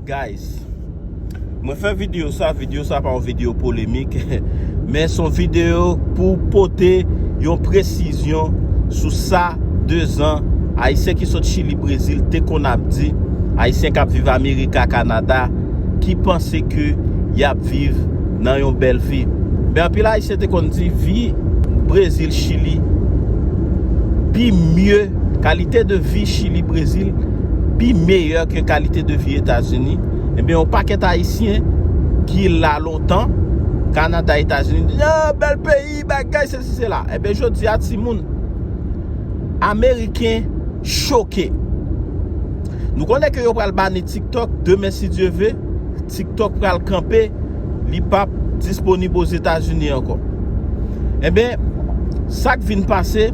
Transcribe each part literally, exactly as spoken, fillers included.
Guys, mwen fè videyo sa, videyo sa pa yon videyo polemik, men se yon videyo pou pote yon presizyon sou sa dezan Ayisyen ki sot Chili, Brezil te konn ap di, Ayisyen k ap viv Amerika, Kanada, ki panse ke y ap viv nan yon bèl vi. Men anpil Ayisyen te konn di vi Brezil, Chili pi mye, kalite de vi Chili, Brezil pi meyè ke kalite de vi Etazini. Ebyen, yon pakèt Ayisyen ki la lontan, Kanada, Etazini, di, ah, bèl peyi, bagay, sesi, sela. Ebyen, jodi a, timoun, Ameriken choke. Nou konnen ke yo pral bani TikTok demen, si Dye ve. TikTok pral kanpe, li p ap disponib Ozetazini ankò. Ebyen, sa k vin pase,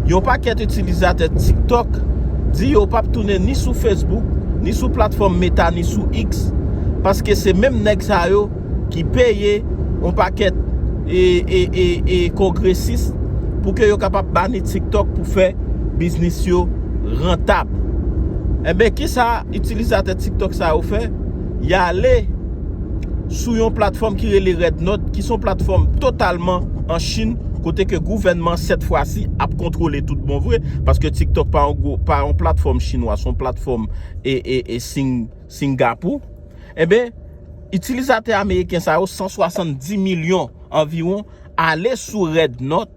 yon pakèt itilizatè TikTok di yo p ap tounen ni sou Facebook, ni sou platfòm Meta, ni sou X, paske se menm nèg sa yo ki peye yon pakèt e, e, e, e kongresis pou ke yo kapab bani TikTok pou fè biznis yo rantab. Ebyen, kisa itilizatè TikTok sa yo fè? Y ale sou yon platfòm ki rele Red Note, ki se yon platfòm totalman an Chin, kote ke gouvènman, sèt fwa si, ap kontwole tout bon vre, paske TikTok pa yon gwo, pa yon platfòm chinwa, se yon platfòm e, e, e Sing-, Singapou. Ebyen, itilizatè ameriken sa yo, san swasanndis milyon anviwon, ale sou Red Note.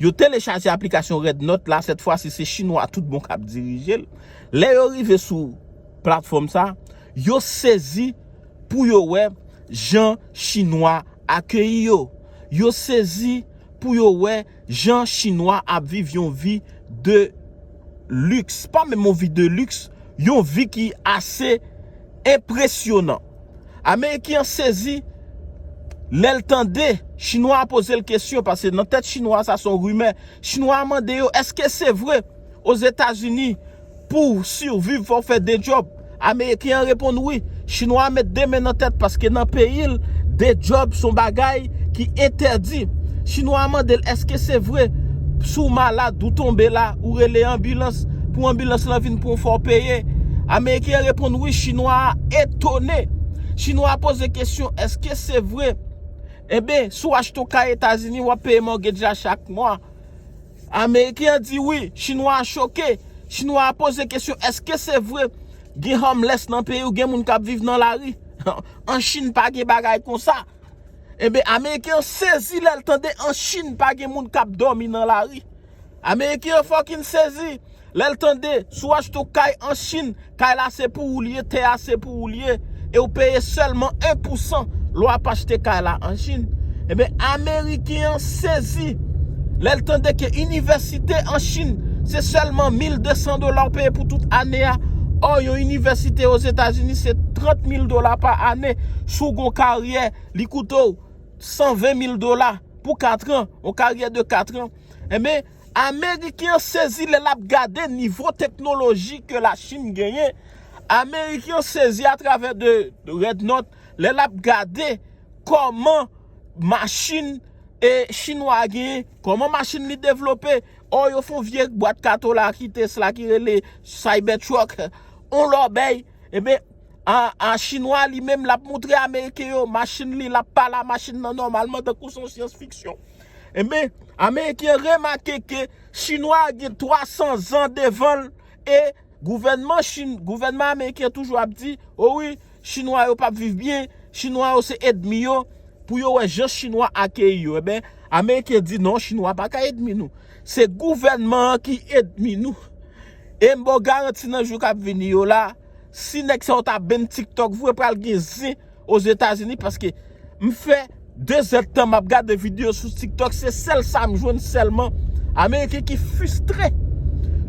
Yo telechaje aplikasyon Red Note la, sèt fwa si se chinwa tout bon k ap dirije l. Lè yo rive sou platfòm sa, yo sezi pou yo wè jan chinwa akeyi yo. Yo sezi pou yo wè jan chinwa ap viv yon vi de liks. Pa menm yon vi de liks, yon vi ki ase enpresyonan. Ameriken an sezi lè l tande chinwa a poze l kesyon, paske nan tèt chinwa a, sa se yon rimè. Chinwa a mande yo, èske se vre Ozetazini, pou w siviv, fò w fè de djòb? Ameriken an reponn wi. Chinwa a met de men nan tèt, paske nan peyi l, de djòb se yon bagay ki entèdi. Chinwa a mande l, èske se vre, si w malad, ou tonbe la, ou rele anbilans, pou anbilans lan vin pran w, fò w peye? Ameriken an reponn wi. Chinwa a etone. Chinwa a poze kesyon, èske se vre? Enben, si w achte yon kay Etazini, w ap peye mortgage la chak mwa. Ameriken an di wi. Chinwa a choke. Chinwa a poze kesyon, èske se vre gen homeless nan peyi w, gen moun k ap viv nan lari? An Chin pa gen bagay konsa. Enben, Ameriken an sezi lè l tande an Chin pa gen moun k ap dòmi nan lari. Ameriken an fucking sezi lè l tande, si w achte yon kay an Chin, kay la se pou ou l ye, tè a se pou ou l ye, e w peye sèlman en pousan lè w ap achte kay la an Chin. Enben, Ameriken an sezi lè l tande ke inivèsite an Chin, se sèlman mil de san dola w peye pou tout ane a. Ò, yon inivèsite Ozetazini, se trant mil dola pa ane. Si w gen yon karyè, li koute w san ven mil dola pou kat an, yon karyè de kat an. Enben, Ameriken an sezi lè l ap gade nivo teknoloji ke Lachin genyen. Ameriken an sezi atravè de Red Note lè l ap gade kòman machin e chinwa a genyen, kòman machin li devlope. Ò, yo fè yon vye bwat kato la ki Tesla ki rele Cybertruck, yon lòbèy. Enben, a, a chinwa li menm l ap montre ameriken yo machin li, l ap pale a machin nan nòmalman tankou se yon syans fiksyon. Enben, ameriken remake ke chinwa a gen twa san zan devan l e gouvènman Chin, gouvènman ameriken toujou ap di, o wi, chinwa yo p ap viv byen, chinwa yo se ènmi yo, pou yo wè jan chinwa akeyi yo. Enben, ameriken di non, chinwa pa ka ènmi nou. Se gouvènman an ki ènmi nou. E m ba w garanti nan jou k ap vini yo la, si nèg sa yo ta ban TikTok vre, pral gen zen Ozetazini, paske m fè de zèdtan m ap gade videyo sou TikTok, se sèl sa m jwenn sèlman. Ameriken ki fristre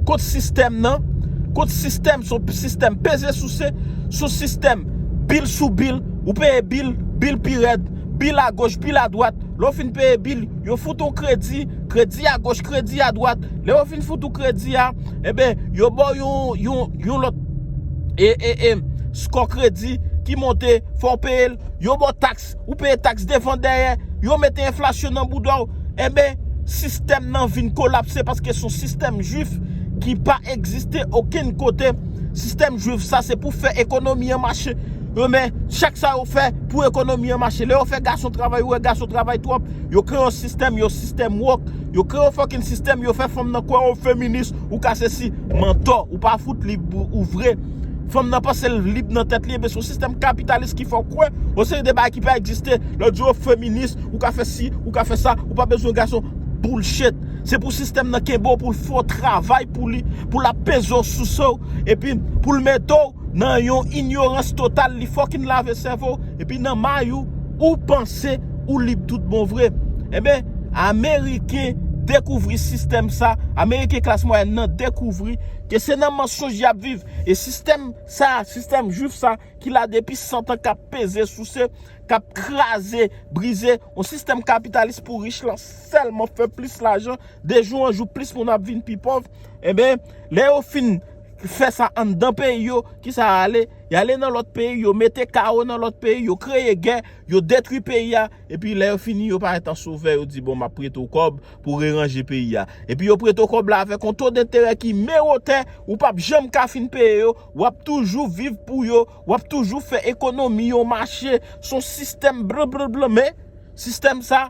kont sistèm nan, kont sistèm, se yon sistèm peze souse, se yon sistèm bil sou bil, ou peye bil, bil pi rèd, bil agoch, bil adwat. Lè w fin peye bil, yo fout ou kredi, kredi agoch, kredi adwat. Lè yo fin fout ou kredi a, enben, yo ba w yon, yon, yon lòt e, e, e, skò kredi ki monte, fò w peye l. Yo ba w taks, ou peye taks devan dèyè. Yo mete enflasyon nan bouda w. Enben, sistèm nan vin kolapse paske se yon sistèm jwif ki pa egziste okenn kote. Sistèm jwif sa se pou fè ekonomi an mache. Yo men chak sa yo fè pou ekonomi an mache. Lè yo fè gason travay, yo wè gason travay twòp. Yo kreye yon sistèm, yon sistèm woke. Yo kreye yon fucking sistèm, yo fè fanm nan kwè ou feminis, ou ka sesi. Mantò, ou pa fout lib ou vre. Fanm nan panse l lib nan tèt li, ebyen se yon sistèm kapitalis ki fè w kwè yon seri de bagay ki pa egziste. Lè w di yo feminis, ou ka fè si, ou ka fè sa, ou pa bezwen gason. Bullshit. Se pou sistèm nan kenbe w pou l fè w travay pou li, pou l ap peze w, souse w, epi pou l mete w nan yon inyorans total, li fucking lave sèvo w, epi nan may ou, ou panse ou lib tout bon vre. Ebyen, Ameriken dekouvri sistèm sa, Ameriken klas mwayèn nan dekouvri ke se nan mansonj y ap viv. E sistèm sa, sistèm jwif sa, ki la depi san tan k ap peze, souse, k ap kraze, brize, yon sistèm kapitalis pou rich lan sèlman fè plis lajan, de jou an jou plis moun ap vin pi pòv. Ebyen, lè yo fin fè sa anndan peyi yo, kisa y ale? Y ale nan lòt peyi, yo mete kawo nan lòt peyi, yo kreye gè, yo detwi peyi a, epi lè yo fini, yo parèt an sovè, yo di, bon, m ap prete w kòb pou reranje peyi a. Epi yo prete w kòb la avèk yon to denterè ki mewotè, ou p ap janm ka fin peye yo, w ap toujou viv pou yo, w ap toujou fè ekonomi yo mache, se yon sistèm blan, blan, blan, men sistèm sa,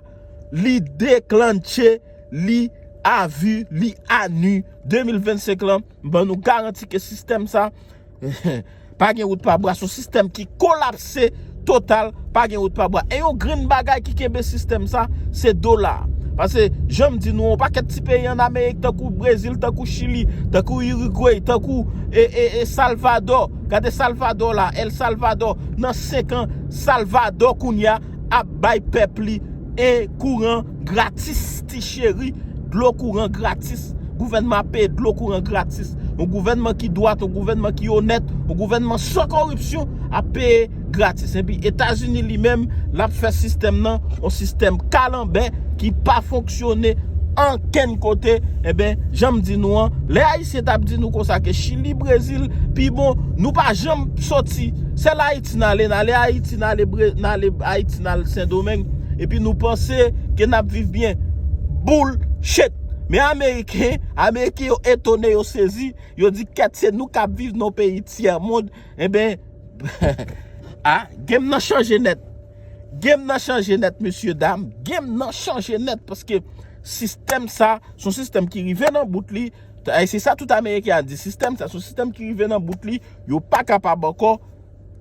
li deklantche, li avi, li anu de mil vennsenk lan, m ban nou garanti ke sistèm sa, pa gen wout pa bwa, se yon sistèm ki kolapse total, pa gen wout pa bwa. E yon grenn bagay ki kenbe sistèm sa, se dola. Paske, jan m di nou, yon pakèt ti peyi ann Amerik, tankou Brezil, tankou Chili, tankou Uruguay, tankou e, e, e Salvador. Gade Salvador la, El Salvador. Nan senk an, Salvador kounye a ap bay pèp li e kouran gratis, ti cheri, dlo kouran gratis. Gouvènman ap peye dlo kouran gratis. Yon gouvènman ki dwat, yon gouvènman ki onèt, yon gouvènman san koripsyon ap peye gratis. Epi Etazini li menm, l ap fè sistèm nan yon sistèm kalanbè ki pa fonksyone ankenn kote. Ebyen, jan m di nou an, lè Ayisyen t ap di nou konsa ke Chili, Brezil pi bon, nou pa janm soti. Sèl Ayiti n ale, n ale Ayiti, n ale Bre-, n ale Ayiti, n ale Sendomeng. Epi nou panse ke n ap viv byen. Bullshit! Men Ameriken, Ameriken yo etone, yo sezi, yo di kèt se nou k ap viv nan yon peyi tyè mond. Ebyen, a, game nan chanje nèt. Game nan chanje nèt, mesye dam. Game nan chanje nèt paske sistèm sa, se yon sistèm ki rive nan bout li. E se sa tout Ameriken a di. Sistèm sa, se yon sistèm ki rive nan bout li. Yo pa kapab ankò.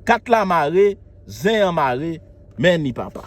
Kat la mare, zen an mare, men ni papa.